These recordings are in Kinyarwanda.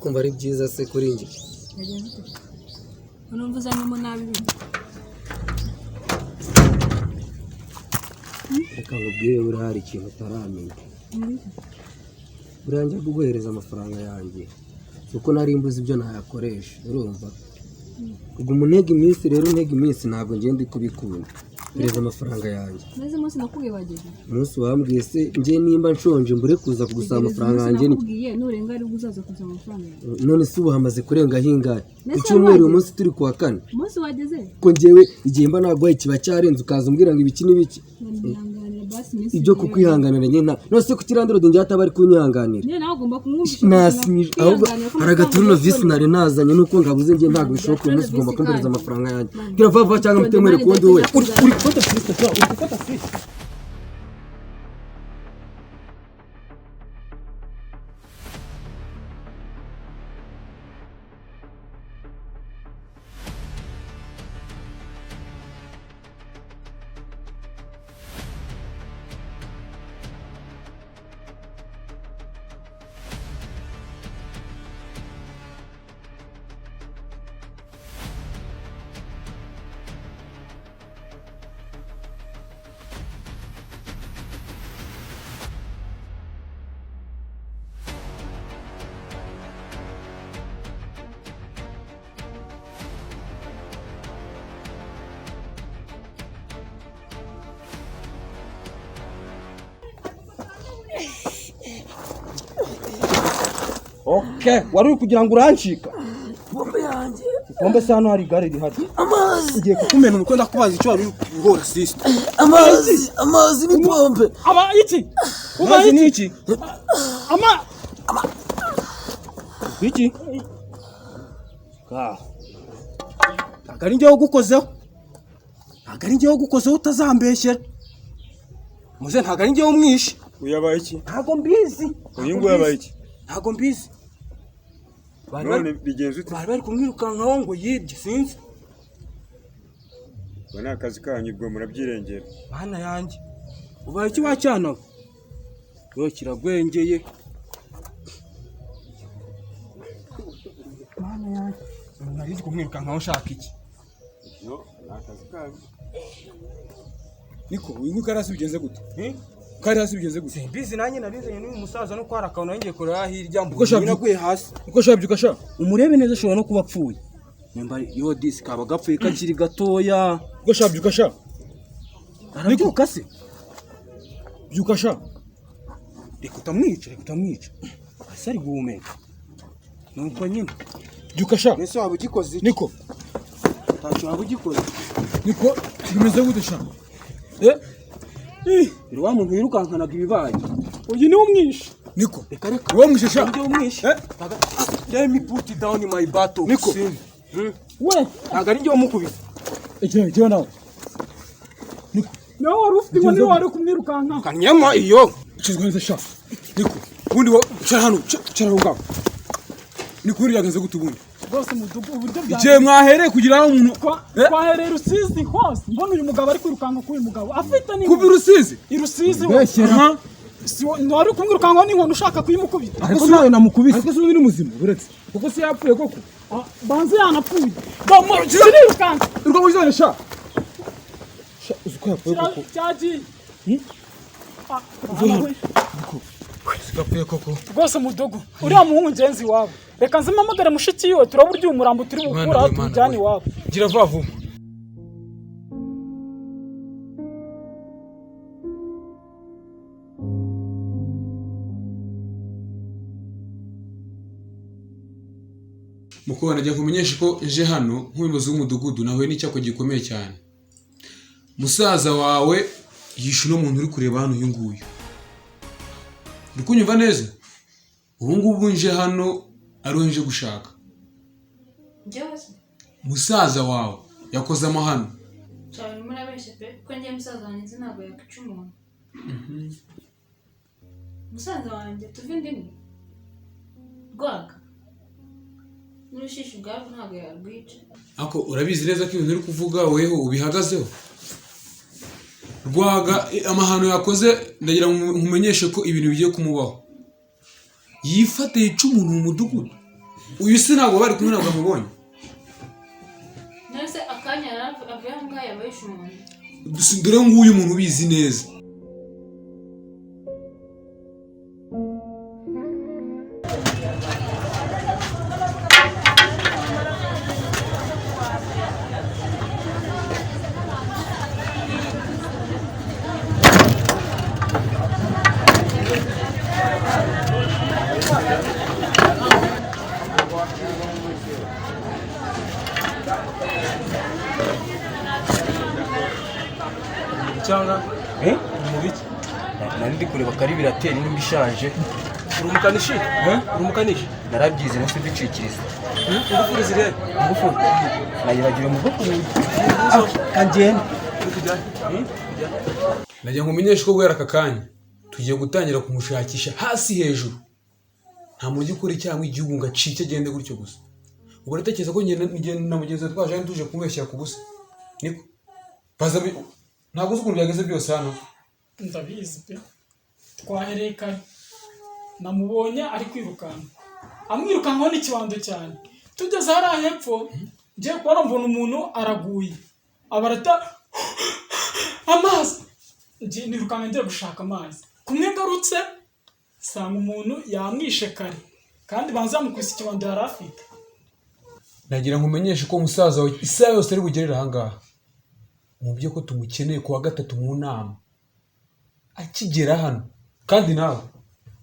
Kumva ari byiza se kuri njye? Yagenze ute? Urumva uzanyemo nabi bino. Reka nkubwire, buriya hari ikintu utaramenya. Buriya njya kuguhereza amafaranga yanjye si uko nari mbuze ibyo nayakoresha, urumva? Ubwo untega iminsi rero, untega iminsi, ntabwo ngenda kubikunda. Hereza amafaranga yanjye. Maze umunsi nakubwiye wageze. Umunsi wambwiye se njye nimba nshonje mbure kuza kugusaba amafaranga yanjye ni Nakubwiye nurenga aribwo uzaza kunsaba amafaranga yawe. None se ubu hamaze kurenga hingahe? Ku Mbese cyumweru, uyu wageze? munsi turi kuwa kane. Umunsi wageze? Ko njyewe igihe mba naguhaye kiba cyarenze, ukaza umbwira ngo ibiki n'ibiki. Ntihanganira basi iminsi Ibyo ibiri. Kukwihanganira njye nta, none se kuki landlord njye ataba ari kunyihanganira? Nyine nawe ugomba kumwumvisha. Nasinyije ahubwo hari agaturnovisi nari nazanye nuko ngabuze. Njye ntabwo bishoboka, uyu munsi ugomba kumpereza amafaranga yanjye. Bwira vuba vuba cyangwa mutemere kundi we. Uri gufata fisite, uri gufata fisite. Okay, wari uri kugira ngo urancika. Pombe yanjye. Pombe se hano hari igare rihari? Amazi. Ngiye kukumena umutwe, ndakubaza icyo wari uri guhora, sister. Amazi, amazi ni pombe. Aba iki? Amazi ni iki? Ama Iki? Ka. Ntabwo ari njyewe ugukozeho. Ntabwo ari njyewe ugukozeho, utazambeshyera. Muze, ntabwo ari njyewe umwishe. Uyu yabaye iki? Ntabwo mbizi. Uyu nguyu yabaye iki? Ntabwo mbizi. Bari None bari bigenze ute? Bari bari kumwirukankaho ngo yibye, sinzi. Ubwo ni akazi kanyu, ubwo murabyirengera. Mana yanjye. Ubaye iki wa cyana we? Yo kiragwengeye. Mana yanjye. Nari nzi kumwirukankaho nshaka iki? No, ni akazi kanyu. Niko uyu nguyu kari hasi bigenze gute? Kari hasi bigenze gute? Simbizi, nanjye narizanye n'uyu musaza no kwara akantu ngiye kureba hirya Uko mbona shabyuka? naguye hasi. Uko shabyuka sha? Umurebe neza, ashobora no kuba apfuye. Nimba yo disi kaba gapfuye kakiri gatoya. Uko shabyuka sha? Arabyuka se? Byuka sha. Reka utamwica, reka utamwica. Ese ari guhumeka? Nuko nyine. Byuka sha. Mbese waba ugikoze iki? Niko, Ntacyo waba ugikoze. niko bimeze gute sha? Eh? Dore wa muntu wirukankanaga ibibaye. Uyu ni umwishe. Niko. Reka reka. Wowe mwishe sha. Njye umwishe. Eh? Let me put it down in my battle. Niko. We. Ntabwo ari njye wamukubise. Ejye, ejye nawe. Niko, Niwe wari ufite inkoni, niwe wari kumwirukanka. Kanyama iyo. kizwa neza sha. Niko, ubundi wo cara hano, cara aho ngaho. Niko, ubundi yagenze gute ubundi? Rwose mudugu uburyo bya Igihe mwahereye kugira aho umuntu Eh? Twahereye Rusizi hose mbona uyu mugabo ari kwirukanka k'uyu mugabo afite Kuva i n'inkoni. Rusizi. I Rusizi hose. Aha. Si wari kumwirukankaho n'inkoni ushaka kuyimukubita? Ariko nawe namukubise. Ariko se ubundi ni muzima, uretse. Kuko se yapfuye koko. Ah, banze yanapfuye. Bamara Kirirukanka. Urwo mujyane sha. Sha, uzi ko yapfuye koko. Cyagiye. Ah, bana we. Sigapfuye koko. Rwose mudugu, uriya muhungu ngenzi iwabo, reka nzimpamagare mushiki yiwe, turaba urya umurambo turi bukura aho tuwujyane iwabo. Gira vuba vuba. Mukobwa, najya kumenyesha ko nje hano nk'umuyobozi w'umudugudu, nahuye n'icyago gikomeye cyane. Musaza wawe yishe uno muntu uri kureba hano, uyu nguyu. Uri kunyumva neza? Ubu ngubu nje hano ariwe nje gushaka. Njyewe se? Musaza wawe yakoze amahano. Cyane, urimo urabeshya pe, kuko njyewe musaza wanjye nzi ntabwo yakwica umuntu. Musaza wanjye tuve inda imwe, Rwaga, n'urushishi ubwarwo ntabwo yarwica. Ariko urabizi neza ko ibintu uri kuvuga weho ubihagazeho? Rwaga, amahano yakoze, ndagira ngo nkumenyeshe ko ibintu bigiye kumubaho. Yifate yica umuntu mu mudugudu. Uyu se ntabwo bari kumwe, ntabwo amubonye. None se akanya yari avuye aho ngaho yaba yishe umuntu? Dore nguyu umuntu ubizi neza. Cyangwa Eh? mu biki? Nari ndi kureba kari biratera nimba ishaje. Uri umukanishi? Uri umukanishi? Narabyize nahise mbicikiriza. Ingufuri ziri he? Ingufu nayiragira mu bwoko kagenda. Uri kujya he? Nagira ngo umenyeshe ko guhera aka kanya tugiye gutangira kumushakisha hasi hejuru. Nta muntu ukora icyaha mu igihugu ngo acike agende gutyo gusa. Ubwo uratekereza ko njye na mugenzi wawe twaje hano tuje kumubeshyera ku busa? Niko baza ntabwo uzi ukuntu byageze byose hano. Ndabizi pe, twahereye kare namubonye ari kwirukanka, amwirukankaho n'ikibando cyane. Tugeze hariya hepfo ngiye kubona mbona umuntu araguye, abarata amazi. Ngiye nirukanka ngiye gushaka amazi, kumwe ngarutse nsanga umuntu yamwishe kare, kandi banza yamukubise ikibando yari afite. Nagira ngo umenyeshe ko musaza wawe isaha yose ari bugerere aha ngaha. Mubye ko tumukeneye kuwa gatatu mu nama akigera hano, kandi nawe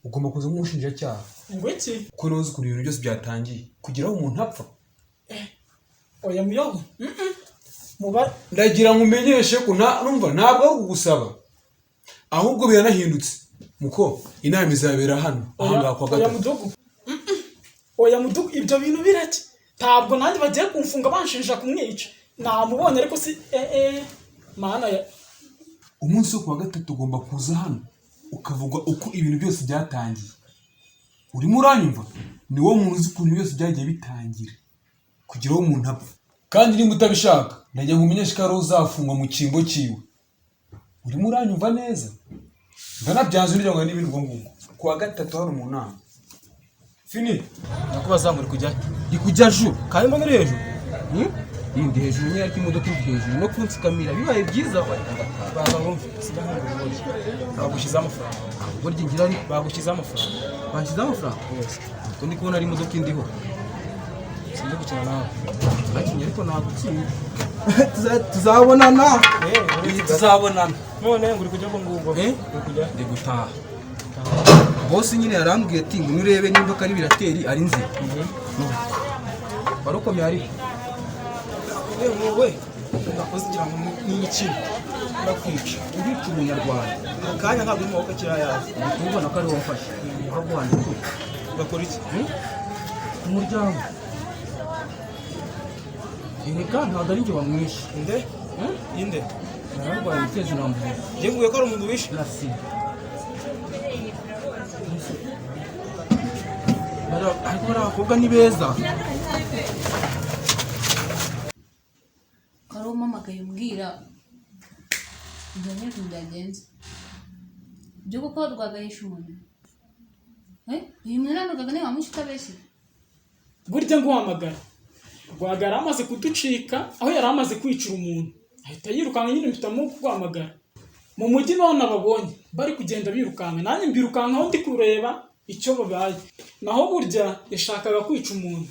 ugomba kuza nk'umushinjacyaha. Ngo iki? Kuko niwe uzi ukuntu ibintu byose byatangiye kugira aho umuntu apfa. Oya muyobo, muba Ndagira ngo umenyeshe ko numva ntabwo ari ukugusaba, ahubwo biranahindutse muko inama izabera hano aha ngaha kuwa Oya gatatu. mudugu, oya mudugu, ibyo bintu bireke. Ntabwo nanjye bagiye kumfunga banshinja kumwica. Namubonye ariko si mana ya Umunsi wo kuwa gatatu ugomba kuza hano ukavuga uko ibintu byose byatangiye. Urimo uranyumva? Ni wowe muntu uzi ukuntu byose byagiye bitangira kugira aho umuntu apfa. Kandi niba utabishaka ndagira ngo umenyeshe ko ari wowe uzafungwa mu cyimbo cyiwe. Urimo uranyumva neza? Ndanabyanze ngira ngo n'ibindi ubwo ngubwo. Kuwa gatatu hano mu nama. Fini. Ndakubaza ngo uri kujya he? Ndi kujya ju kandi mbona uri hejuru. Iyi ndi hejuru nyine, ariko imodoka iri hejuru no kunsikamira bibaye byiza wareka ngataha. Baza ngumve, siga ntabwo ubundi. Bagushyizeho amafaranga. Ubwo ngira ari Bagushyizeho amafaranga. banshyizeho amafaranga. Ubwo ndi kubona ari imodoka indiho. Sinzi gukina nawe. Bakinye ariko nagutsinda. Tuzabonana. Eh, Tuzabonana. None ngo uri kujya ubwo ngubwo? Eh? Uri kujya? Ndi gutaha. Bosi nyine yarambwiye ati ngo nurebe nimba kari birateri ari nzima. Wari ukomeye ariko. Wowe ndakoze ngira ngo ni imikino. Ndakwica. Urica umunyarwanda. Akanya ntabwo uri mu maboko akiri ayawe. Ndi kubibona ko ari wowe wamfashe. Ukaguhana iki? Ugakora iki? Umuryango. Erega ntabwo ari njye wamwishe. Inde? Inde? Nararwaye ibitezo nambuye. Njye nguye ko ari umuntu wishe. Na sida. Ariko bariya bakobwa ni beza. Wari umpamagaye umbwira ibyo nyine ukuntu byagenze byo kuko rwagahisha umuntu. Uyu mwana Rwaga niwe wamwishe utabeshye. Burya nguhamagara Rwaga yari amaze kuducika, aho yari amaze kwicira umuntu ahita yirukanka nyine, mpitamo kuguhamagara. Mu mujyi niho nababonye bari kugenda birukanka, nanjye mbirukankaho ndi kureba icyo babaye. Naho burya yashakaga kwica umuntu.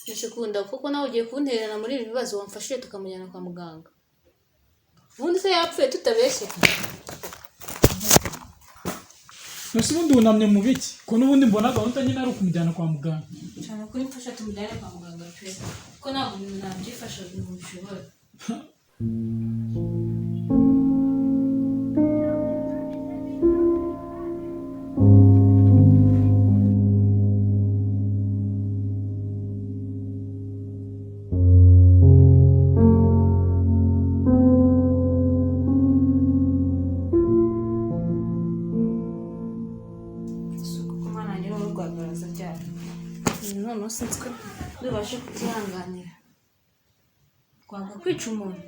Nshikunda kuko nawe ugiye kuntererana muri ibi bibazo, wamfashije tukamujyana kwa muganga. Ubundi se yapfuye tutabeshye? Mbese ubundi wunamye mu biki, ko n'ubundi mbona gahunda nyine ari ukumujyana kwa muganga? Cyane kuri mfasha tumujyane kwa muganga pe, kuko ntabwo ibintu nabyifasha, ibintu bishobora. Isuku ku mwana wanjye n'uruhu rwa baraza ryari noneho sinzi ko bibashe kubyihanganira. Rwanga kwica umuntu.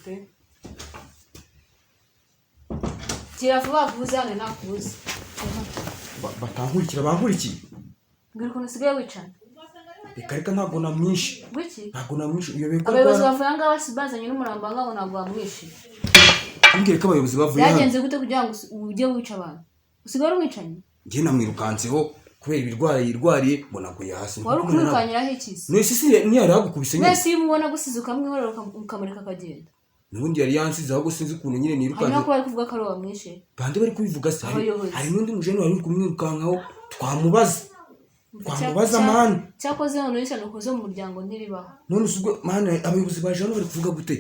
pe. Gira vuba vuba uzane nakubuze. Batankurikira, bankurikiye. Mbwira ukuntu usigaye wicana. Reka reka, ntabwo namwishe. Gwiki? Ntabwo namwishe, uyobewe ko Abayobozi bavuye aha ngaha bazanye n'umurambo aha ngaha ngo ntabwo wamwishe. Mbwire ko abayobozi bavuye hano. Byagenze gute kugira ngo ujye wica abantu? Usigaye uri umwicanyi? Njye namwirukanseho kubera ibirwara yirwariye, mbona aguye hasi. Wari ukumwirukanyiraho iki se? None se ntiyari yagukubise nyine? Mwese iyo umubona agusize ukamwihorera, ukamureka akagenda. N'ubundi yari yansize, ahubwo sinzi ukuntu nyine nirukanse. Hanyuma ko bari kuvuga ko ari uwo wamwishe? Bande bari kubivuga se? Hari Abayobozi. Hari n'undi mujene wari uri kumwirukankaho, twamubaza, twamubaza mani. Cyakoze noneho ishyano ukoze mu muryango ntiribaho. None se ubwo mani, abayobozi baje hano bari kuvuga gute?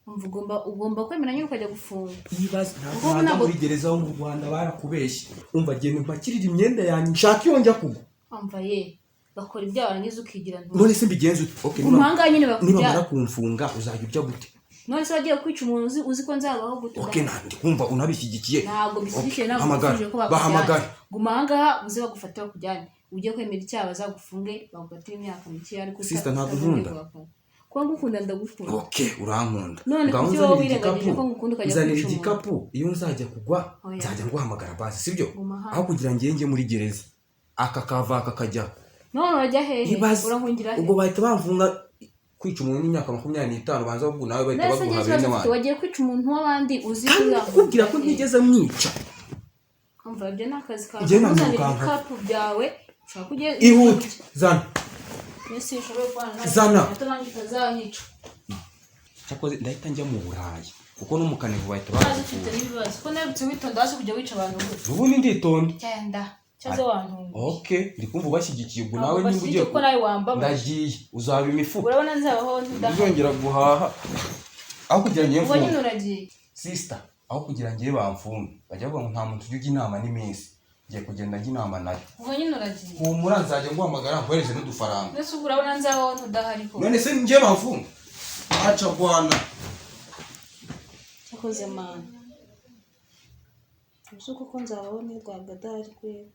Umva, ugomba kwemera nyine ukajya gufunga. Ibaze ntabwo Kuko wajya muri gereza wo mu Rwanda, barakubeshye. Umva, genda umpakirire imyenda yanjye, nshaka iyo njya kugwa. Umva ye, bakora ibyaha warangiza ukigira ntuzi. None se mbigenze ute? Okay, Guma aha ngaha nyine bakujyane. nibamara kumfunga uzajya urya gute? None se wagiye kwica umuntu uzi ko nzabaho gute? Okay, ndi kumva unabishyigikiye. Ntabwo mbishyigikiye. Okay, Ntabwo hamagara, mbifuje ko bakujyana. bahamagare. Guma aha ngaha uze bagufate bakujyane. Ujye kwemera icyaha, bazagufunge bagufatire imyaka mike, ariko Sister, ntabwo utazongera unkunda. kuhakora. Kuba ngukunda, ndagukunda. Okay, urankunda. None Ngaho kuki wowe nzanira wirengagije igikapu. ko ngukunda ukajya Nzanira kwica umuntu? igikapu, iyo nzajya kugwa Oya. nzajya nguhamagara basi, sibyo? Guma hano. Aho kugira ngo njye muri gereza, aka kava aka kajya. None urajya hehe? Ibaze. Urahungira he? Ubwo bahita bamfunga. Kwica umuntu n'imyaka 25, banza bavuga nawe bahita None se baguha ngiye bene ikibazo ufite, wanyu. wagiye kwica umuntu w'abandi uzi ko Kandi uzahungira kukubwira ko hehe? ntigeze mwica. Umva, ibyo ni akazi kawe. Njye Ntuzanire namwirukanka. ibikapu byawe, ushaka ujye. Ihute, zana. Mbese ushoboye kubana nawe? Zana. Hato nanjye utazanyica. Cyakoze ndahita njya mu Burayi, kuko no mu Kanevu bahita Urazi ufite bagukura. n'ibibazo ko nawe witonda, waje kujya wica abantu gutya. Ubundi nditonda. Genda cyazo wantunga. Okay, ndi kumva ubashyigikiye ubwo. Ntabwo Nawe nimba bashyigikiye ugiye kuko nawe wambabaje. Ndagiye, uzaba imifuka. Urabona nzabaho ntudahari. Uzongera guhaha aho kugira ngiye Ubwo nyine mfunge. uragiye. Sister, aho kugira ngiye bamfunge, bajya bavuga ngo nta muntu ujya ujya inama n'iminsi, ngiye kugenda njya inama nayo. Ubwo nyine uragiye. Humura, nzajya nguhamagara nkohereze n'udufaranga. Mbese ubwo urabona nzabaho ntudahari ko? None se ngiye bamfunge, aca rwanda. Cyakoze mana, uzi kuko nzabaho ntirwagadahari kwera,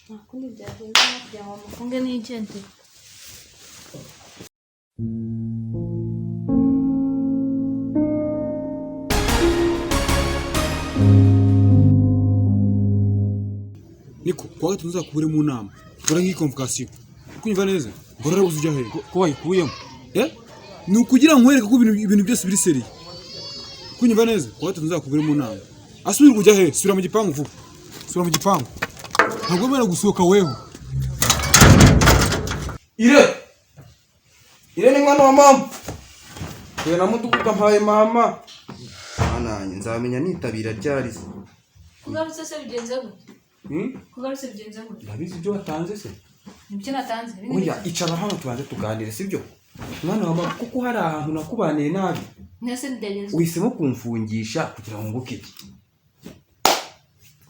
nta kundi byagenda no kugira ngo bamufunge nigende. Niko kuwa gatatu nzakubure mu nama, dore nk'iyi convocation. Uri kunyumva neza? Mbona urabuze ujya hehe? Ko wayikuyemo? Eh, ni ukugira ngo nkwereke ko ibintu byose biri sérieux. Kunyumva neza? Kuwa gatatu nzakubure mu nama. Asubira kujya hehe? Subira mu gipangu vuba, subira mu gipangu, ntabwo wemerewe gusohoka weho. Ire, Irene, mwana wa mama, tuwe na mudugudu mpaye mama. Mwana, nzamenya nitabira ryari se? Kugarutse se bigenze gute? Hmm? Kugarutse bigenze gute? Ndabizi ibyo watanze se. Nibyo natanze ibi ni Oya, biki? icara hano tubanze tuganire, sibyo mwana wa mama? Kuko hari ahantu nakubaniye nabi. Mbese byagenze gute? Uhisemo kumfungisha kugira ngo ngunguke iki?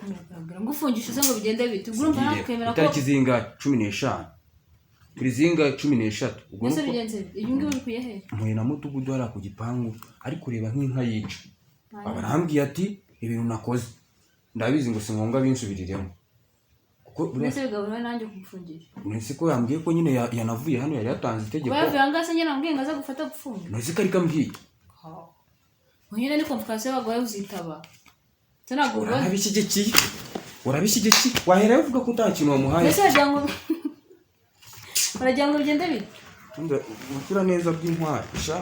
Biragaragara ngufungisha se ngo bigende bite? Ubwo urumva nakwemera ko Itariki zingahe? 15. Turi zingahe? 13. Ubwo Mbese nuko bigenze bite? Ibi ngibi ubikuye he? Mpuye na mudugudu hariya ku gipangu, ari kureba nk'inka yica, aba arambwiye ati ibintu nakoze ndabizi, ngo singombwa binsubiriremo kuko buriya. Mbese bigabura nanjye kugufungisha? Nonese ko yambwiye ko nyine yanavuye hano, yari yatanze itegeko. Kuba yavuye aha ngaha se njye namubwiye ngo aze gufata gufunga? Nonese ko ariko ambwiye. Ngo nyine ni convocation baguhaye uzitaba se, ntabwo ubibona? Urabishyigikiye, urabishyigikiye, wahera uvuga ko nta kintu wamuhaye. Mbese baragira ngo bigende bite? Ubukira neza bw'intwari sha.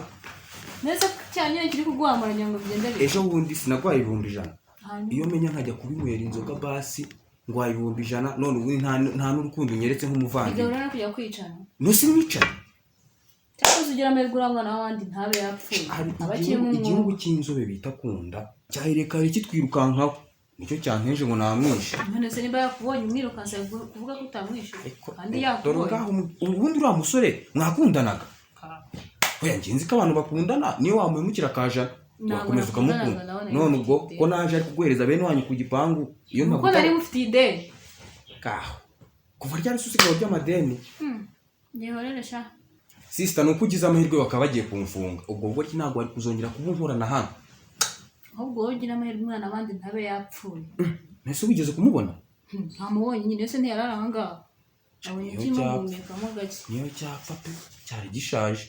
Mbese cya nyine kiri kuguhamara ngira ngo bigende bite? Ejo bundi sinagwaye 100,000? Hanyuma? Iyo menya nkajya kubinywera inzoga basi, ngwaye 100,000, none ubundi nta n'urukundo unyeretse nk'umuvandimwe. Bigabura no kujya kwicana. Nose mwicaye. Cyangwa se ugira amahirwe uriya mwana w'abandi ntabe yapfuye. Hari aba akirimo igihugu, igihugu umwuka. cy'inzobe bita kunda cyahereka kitwirukankaho, nicyo cyanteje ngo namwishe. None se niba yakubonye umwirukansa kuvuga ko utamwishe kandi Dore yakubonye? ngaho ubundi uriya musore mwakundanaga? Oya, njye nzi ko abantu bakundana niyo wamuhemukira akajana Ntabwo wakomeza nakundanaga ukamukunda. nawe, nari None ubwo mufite ko naje ari kuguhereza bene wanyu ku gipangu, iyo Kuko ntaguta. nari mufitiye ideni. Kaho kuva ryari se usigaye by'amadeni? Ngihorere sha. Sister, ni uko ugize amahirwe bakaba bagiye kumfunga, ubwo buryo ntabwo wari kuzongera kuba unkorana hano. Ahubwo wowe ugira amahirwe umwana abandi ntabe yapfuye. Mbese wigeze kumubona? Ntamubonye nyine, ese ntiyarara aha ngaha? Abonye Niyo kirimo cyapfa. guhumekamo gake. Niyo cyapfa pe, cyari gishaje.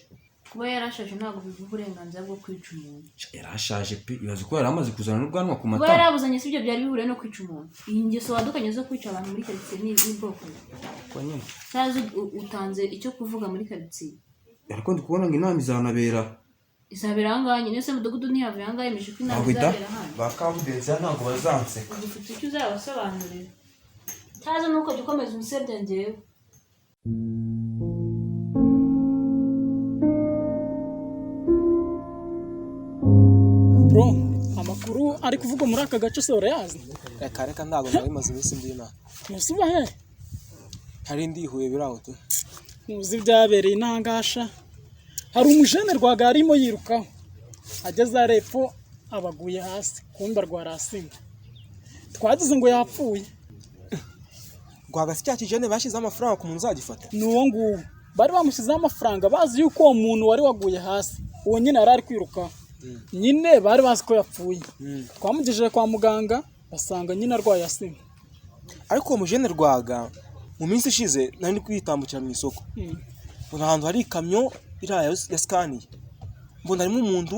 Kuba yarashaje ntabwo bivuga uburenganzira bwo kwica umuntu. Yarashaje pe, ibaze ko yari amaze kuzana n'ubwanwa ku Kuba matama. yarabuzanye si ibyo byari bihuriye no kwica umuntu. Iyi ngeso wadukanye zo kwica abantu muri karitsiye ni ubwoko bwe. Ko nyine. Cyaza utanze icyo kuvuga muri karitsiye. Ariko ndi kubona ngo inama izanabera. Izabera aha ngaha nyine se mudugudu ntiyavuye aha ngaha yemeje ko inama Ntabwo ida izabera hano. ba kabudenzi ntabwo bazanseka. Ubu ufite icyo uzabasobanurira. Cyaza nuko jya ukomeza unsebya njyewe. Bro, amakuru ari kuvugwa muri aka gace se urayazi? Reka reka, ntabwo nari maze iminsi ndi inaha. Ntusiba he? Hari ndi i Huye biraho tu. Ntuzi ibyabereye intangasha. Hari umujene Rwaga arimo yirukaho, ageze arepfo abaguye hasi, kumbe arwara asima. Twagize ngo yapfuye. Rwagasi cya kijene bashyizeho amafaranga ku muntu uzagifata. Ni uwo nguwo bari bamushyizeho amafaranga, bazi yuko uwo muntu wari waguye hasi uwo nyine yari ari kwirukaho nyine, bari bazi ko yapfuye. Twamugejeje kwa muganga basanga nyine arwaye asima. Ariko uwo mujene Rwaga mu minsi ishize nari ndi kwitambukira mu isoko, mbona ahantu hari ikamyo iriya ya Scania, mbona harimo umuntu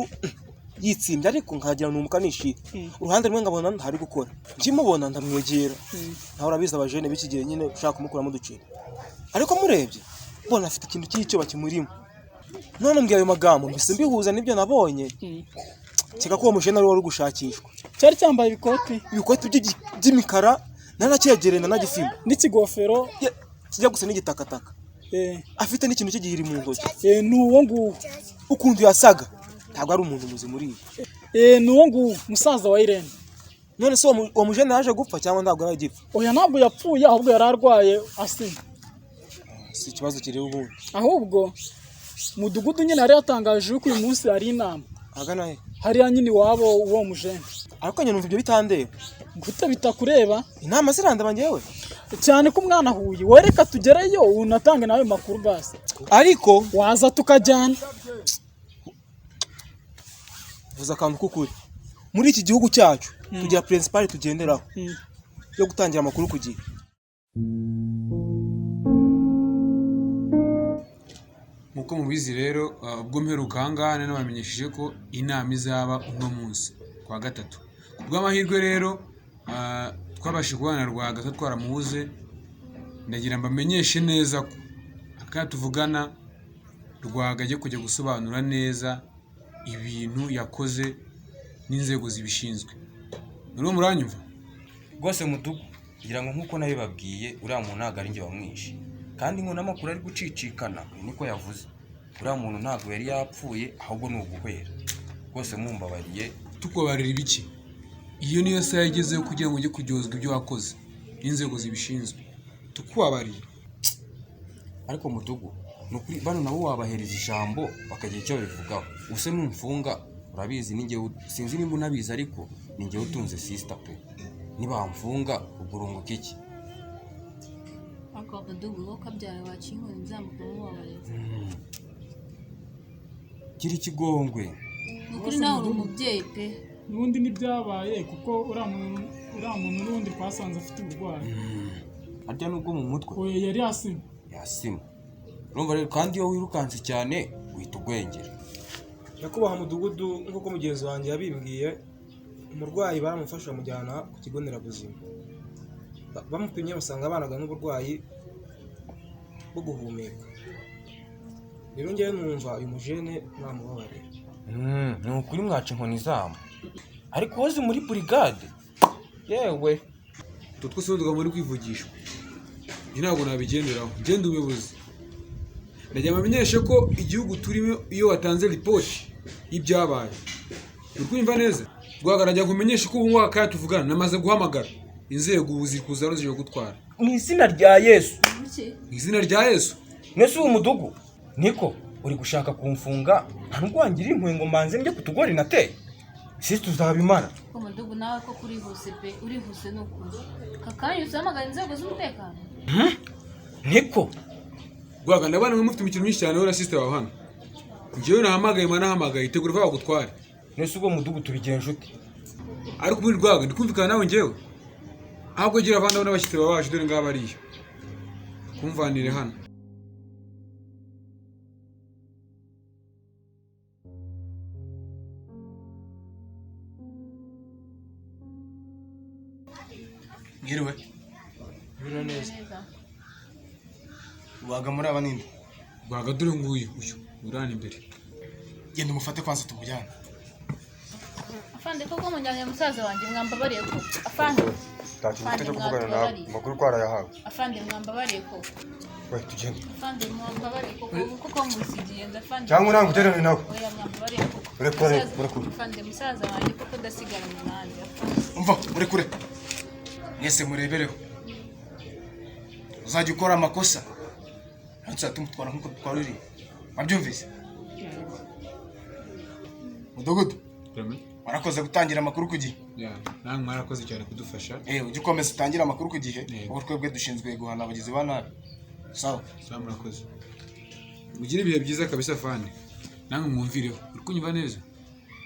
yitsimbye, ariko nkagira ni umukanishi. Uruhande rumwe nkabona ntari gukora, nkimubona ndamwegera. Nawe urabizi abajene b'iki gihe nyine ushaka kumukuramo uduceri, ariko murebye mbona afite ikintu cy'icyo bakimurimo. None mbwiye ayo magambo mbise mbihuza n'ibyo nabonye, nkeka ko uwo mujene ari we wari gushakishwa. Cyari cyambaye ibikoti, ibikoti by'imikara, naranacyegereye ndanagifima, n'ikigofero kijya gusa n'igitakataka, afite n'ikintu cy'igihiri mu ntoki. Ni uwo nguwo. Ukuntu yasaga ntabwo ari umuntu muzima uriya. Ni uwo nguwo musaza wa Irene. None se uwo mujene yaje gupfa cyangwa ntabwo yari agipfa? Oya, ntabwo yapfuye, ahubwo yari arwaye asima. Si ikibazo kireba ubundi. Ahubwo mudugudu nyine yari yatangaje yuko uyu munsi hari inama. Ahagana he? Hariya nyine iwabo uwo mujene. Ariko nyine numva ibyo bitandeba. Gute bitakureba? Inama zirandaba njyewe. Cyane ko umwana ahuye, wowe reka tugereyo unatange nawe makuru basi. Ariko waza tukajyana. Vuza akantu k'ukuri. Muri iki gihugu cyacu tugira principal tugenderaho yo gutangira amakuru ku gihe. Nkuko mubizi rero, ubwo mperuka aha ngaha nari nabamenyesheje ko inama izaba uno munsi ku wa gatatu. Ku bw'amahirwe rero, twabashije kubana na Rwaga twaramubuze. Ndagira mbamenyeshe neza ko aka tuvugana Rwaga agiye kujya gusobanura neza ibintu yakoze n'inzego zibishinzwe. Noneho muranyumva? Rwose mudugu, ngira ngo nkuko nabibabwiye uriya muntu ntabwo ari njye wamwishe. Kandi ngo n'amakuru ari gucicikana niko yavuze. Uriya muntu ntabwo yari yapfuye ahubwo ni uguhwera. Rwose mumbabariye. Tukubabarira ibiki? Iyo niyo saha yagezeho kugira ngo ujye kuryozwa ibyo wakoze n'inzego zibishinzwe. Tukubabariye. Ariko mudugu, ni ukuri bano nabo wabahereza ijambo bakagira icyo babivugaho. Ubuse numfunga urabizi ni njyewe, sinzi nimba unabizi ariko ni njyewe utunze sister pe. Nibamfunga ubwo urunguka iki? Ariko mudugudu wowe ukabyara waciye inkoni nzamuka mubabarira. Gira ikigongwe. Ni ukuri nawe uri umubyeyi pe. N'ubundi ntibyabaye kuko uriya muntu n'ubundi twasanze afite uburwayi. Arya nubwo mu mutwe. Oya, yari yasima. Yasima. Urumva rero kandi iyo wirukanse cyane uhita ugwengera. Nyakubahwa mudugudu, nk'uko mugenzi wanjye yabimbwiye, umurwayi baramufasha bamujyana ku kigo nderabuzima. Bamupimye basanga abanaga n'uburwayi bwo guhumeka. Rero njyewe numva uyu mujene namubabarira. Ni ukuri mwaca inkoni zabo. Ariko wowe muri burigade. Yewe. Utwo twose n'utugambo muri kwivugishwa. Njye ntabwo nabigenderaho. Ngende umuyobozi. Ndagira mbamenyeshe ko igihugu turimo iyo watanze ripoti y'ibyabaye. Uri kumva neza? Rwaga najya kumenyesha ko ubu ngubu akanya tuvugana namaze guhamagara inzego ubu ziri kuza zije gutwara. Mu izina rya Yesu. Mu izina rya Yesu. Nese uwo mudugu niko uri gushaka kumfunga nta nubwo wangira impuhwe ngo mbanze njye kutugori nateye. Sisi tuzabimara. Ko mudugu nawe ko kurihuse pe, urihuse ni ukuri. Kakanya uzahamagara inzego z'umutekano. Niko. Rwaga ndabona mwe mufite imikino myinshi cyane wowe na sister wawe hano. Njyewe nahamagaye manahamagaye itegura vuba bagutware. Nese ubwo mudugu tubigenje ute? Ariko muri Rwaga ndikumvikana nawe njyewe. Ahubwo gira abandi n'abashyitsi bawe baje dore ngaba ariyo. Kumvanire hano. Mwiriwe. Biro neza. Rwaga muri aba ninde? Rwaga dore nguyu uyu urana imbere. Genda umufate kwanza tumujyane. Afande koko munjyanye musaza wanjye mwambabariye ko. Afande. Nta kintu mfite cyo kuvugana nawe, amakuru twarayahawe. Afande mwambabariye ko. We tugende. Afande mwambabariye ko kuko musigiye ndafande. Cyangwa ntabwo uterane nawe. Oya mwambabariye ko. Urekure, urekure. Afande musaza wanjye koko ndasigaranye nanjye. Umva, urekure. Mwese murebereho. Uzajya ukora amakosa. Ntabwo tumutwara nkuko dutwara uriya. Wabyumvise? Mudugudu. Warakoze gutangira amakuru ku gihe. Namwe mwarakoze cyane kudufasha. Ujye ukomeza utangire amakuru ku gihe, kuko twebwe dushinzwe guhana abagizi ba nabi. Sawa. Sawa, murakoze. Mugire ibihe byiza kabisa afande. Namwe mwumvireho. Uri kunyumva neza?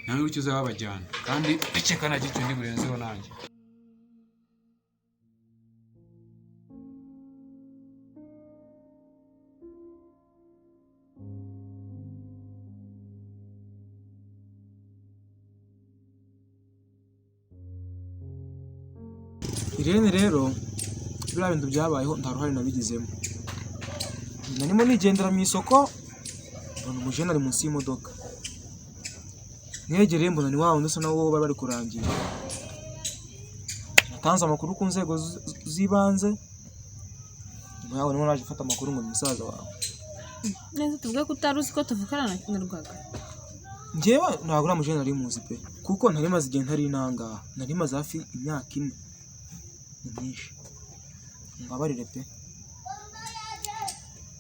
Namwe bityo uzababajyana. Kandi ndakeka nta gicyo ndi burenzeho nanjye. Irene rero biriya bintu byabayeho nta ruhare nabigizemo. Narimo nigendera mu isoko mbona umujene ari munsi y'imodoka. Mwegereye mbona ni wa wundi usa nawo bari bari kurangira. Natanze amakuru ku nzego z'ibanze, nyuma yaho niho naje gufata amakuru ngo ni musaza wawe. Neza tuvuge ko utari uzi ko tuvukana na Rwaga. Njyewe ntabwo uriya mujene nari muzi pe, kuko nari maze igihe ntari inangaha, nari maze hafi imyaka 4. Ni myinshi. Mbabarire pe.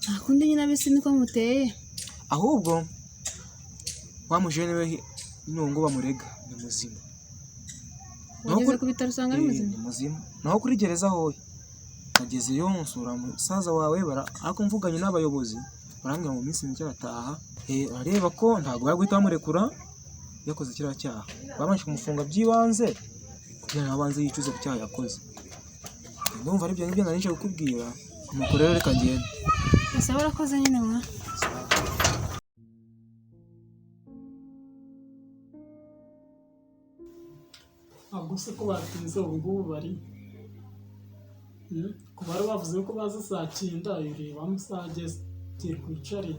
Nta kundi nyine abisi niko muteye. Ahubwo wa mujene we nungo bamurega ni muzima. Wageze ku bitaro usanga ari muzima? Ni muzima. Naho kuri gereza hoye nagezeyo nsura musaza wawe ariko mvuganye n'abayobozi barambwira mu minsi mike arataha. Areba ko ntabwo bari guhita bamurekura yakoze kiriya cyaha. Babanje kumufunga by'ibanze kugira ngo abanze yicuze ku cyaha yakoze. Ndumva ari byo nibyo nari nje kukubwira. Nuko rero reka ngende. Ese warakoze nyine mwa? Ntabwo se ko batinze ubu ngubu bari ku bari bavuze ko baza saa 9 ureba amasaha ageze twicare.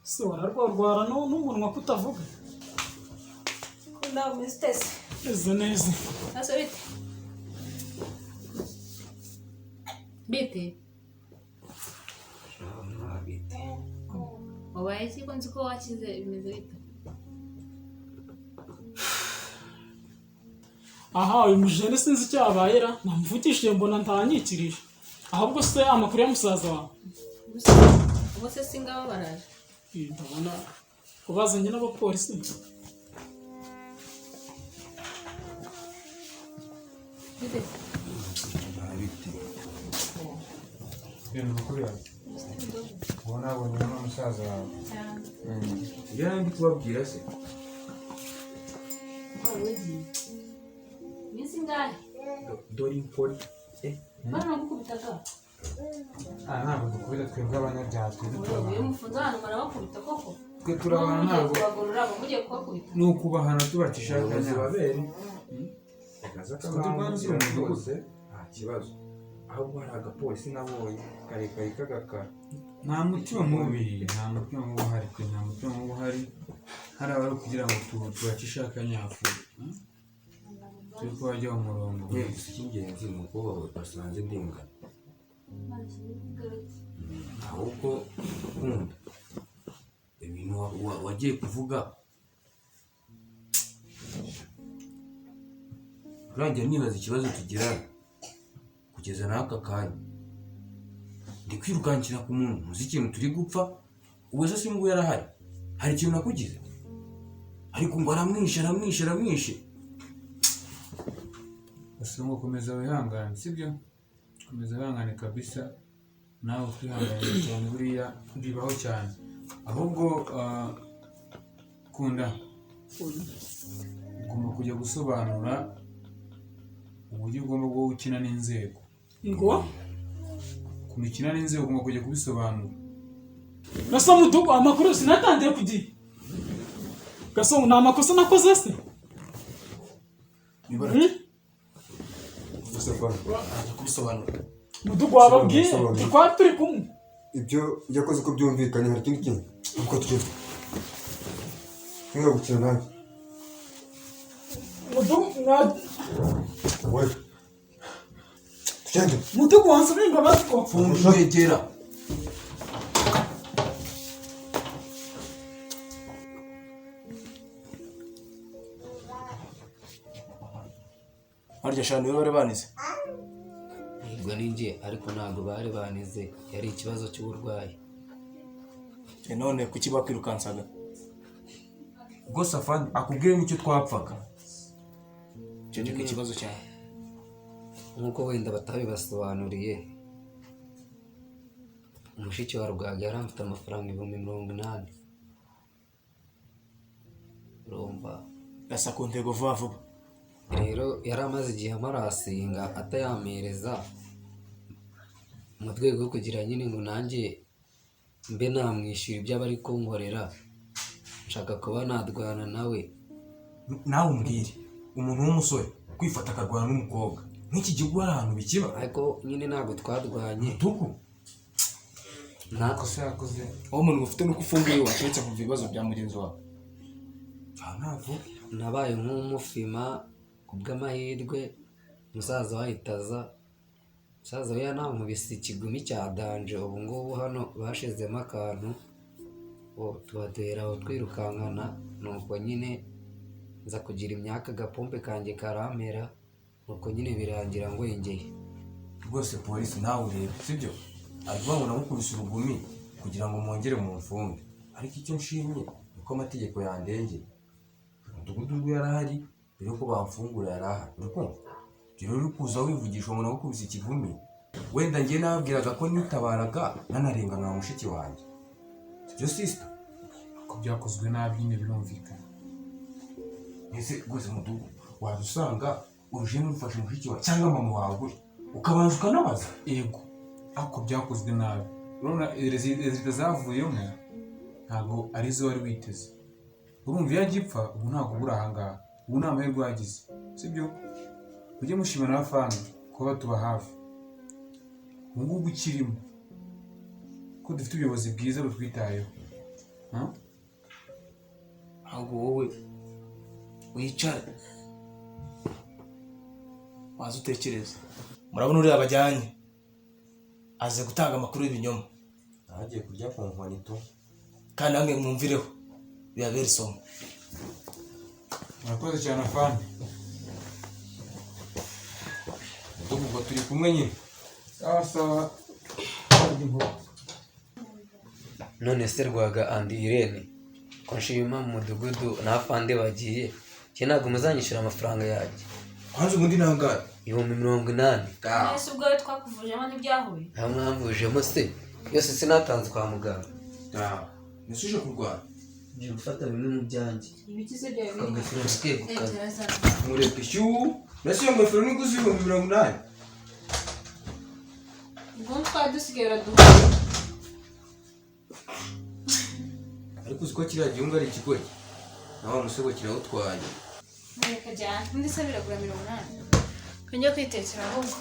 Se wararwarwara n'umunwa kutavuga. Kunda umeze ute? Meze neza. Ase bite? Bite? Wabaye iki ko nzi ko wakize bimeze bite? Aha uyu mujene sinzi icyo yabaye ra, namvugishije mbona ntanyikirije. Ahubwo se amakuru ya musaza wawe? Ubwo se singabo baraje. Ndabona kubazanye n'abapolisi. Bite? Ibintu makuru yawe. Ubona abonye n'umusaza wawe. Ibyo nari ndi kubabwira se. Iminsi ingahe? Dore inkoni. Bano gukubitaga. Ntabwo dukubita twebwe abanyabyaha twebwe turabana. Iyo mufunze abantu barabakubita koko. Twe turabana ntabwo. Kubagorora mugiye kubakubita. Ni ukubahana tubacisha Abayobozi babere. Rwose nta kibazo. Ahubwo hari agapolisi nabonye karekare k'agakara. Nta mutima mubi, nta mutima mubi uhari pe, nta mutima mubi uhari. Hari abari kugira ngo tubacishe akanyafu. Turi ko bajya mu murongo. Gusa icy'ingenzi ni uko basanze ndengana. Ahubwo ukunda ibintu wagiye kuvuga urangira nibaza ikibazo tugirana kugeza n'aka kanya. Ndi kwirukankira ku muntu muzi ikintu turi gupfa, ubwo se singu yarahari hari ikintu nakugize, ariko ngo aramwishe aramwishe aramwishe. Gusa ngo komeza wihangane, sibyo? Komeza wihangane kabisa, nawe utwihangane cyane, buriya bibaho cyane. Ahubwo kunda ugomba kujya gusobanura uburyo ugomba bwo gukina n'inzego. Ngo kumikina n'inzego ugomba kujya kubisobanura. Gasa mudugu, amakuru sinatangiye kugiye. Gasongo, nta makosa nakoze se? Gusa rwanda Araza kubisobanura. Mudugu, wababwiye Sobanura. twari turi kumwe. Ibyo yakoze uko byumvikanye, hari ikindi kintu uko tugenda ntuga gukina nanjye. Mudugu mwa We, tugende. Mudugu, wansubiye imbabazi ko. Funga ingegera. Harya shanu niwe bari banize? Ubwo ni njye, ariko ntabwo bari banize, yari ikibazo cy'uburwayi. None kuki bakwirukansaga? Rwose afande akubwire n'icyo twapfaga. Ceceka, ikibazo cyawe. Nk'uko wenda batabibasobanuriye, mushiki wa Rwaga yari afite amafaranga 80,000, urumva? Gasa ku ntego vuba vuba. Rero yari amaze igihe amarasinga atayampereza, mu rwego rwo kugira nyine ngo nanjye mbe namwishyura ibyo aba ari kunkorera, nshaka kuba nadwana nawe. Nawe umbwire, umuntu w'umusore kwifata akarwana n'umukobwa nk'iki gihugu hari ahantu bikiba? Ariko nyine ntabwo twarwanye. Mutuku. Na Ikosa yakoze. Aho umuntu ufite nuko ufunguye wacetse kumva ibibazo bya mugenzi wawe. Ntavu. Nabaye nk'umufima, ku bw'amahirwe musaza we ahita aza. Musaza we yanankubise ikigumi cya danger, ubu ngubu hano bashizemo akantu, bo tubaduhera aho twirukankana. Nuko nyine nza kugira imyaka, agapompe kanjye karampera, nuko nyine birangira ngwengeye. Rwose polisi, nawe urebe, sibyo? Aravuga ngo namukubise urugumi kugira ngo mwongere mu mfunge, ariko icyo nshimye ni uko amategeko yandengeye. Umudugudu ubwo yarahari mbere yuko bamfungura, yarahari, uri kumva? Ibyo rero uri kuza wivugisha ngo namukubise ikigumi, wenda njye nababwiraga ko nitabaraga nanarenganura mushiki wanjye, sibyo sister? Ko byakozwe nabi nyine birumvikana. Ese rwose mudugudu, waza usanga urujeni rufashe mushiki wawe cyangwa mama wawe gutya, ukabanza ukanabaza? Yego, ariko byakozwe nabi. Urabona résultat zavuyemo ntabwo arizo wari witeze. Urumva, iyo agipfa ubu ntabwo ubura ahangaha. Ubu ni amahirwe wagize, sibyo? Mujye mushima n'abafana kuba batuba hafi. Ubu ngubu ukirimo ko dufite ubuyobozi bwiza butwitayeho. Huh? Ahubwo wowe wicare waza utekereze. Murabona uriya bajyanye aze gutanga amakuru y'ibinyoma. Agiye kurya ku nkoni tu. Kandi namwe mwumvireho, bibabere isomo. Murakoze cyane afande. Mudugudu, ubwo turi kumwe nyine. Sawa sawa. None se Rwaga and Irene, ko nshima mu mudugudu n'afande bagiye, njye ntabwo muzanyishyura amafaranga yanjye? Kwanza ubundi ntangaye. 80,000. Mwese ubwawe twakuvujemo ntibyahuye. Nta mwamvujemo se, yose sinatanze kwa muganga. Ese uje kurwara? Ngiye gufata bimwe mu byanjye. Ibiki se byawe biri? Akagofero ndikegukana. Mureke ishyuhu. Mbese iyo ngofero niguze 80,000? Ubwo twari dusigaye uraduhuye. Ariko uzi ko kiriya gihungu ari ikigoryi, nawe wa musego kirawutwaye. Mureka jyana undi se biragura 80, kajya kwitekera ahubwo.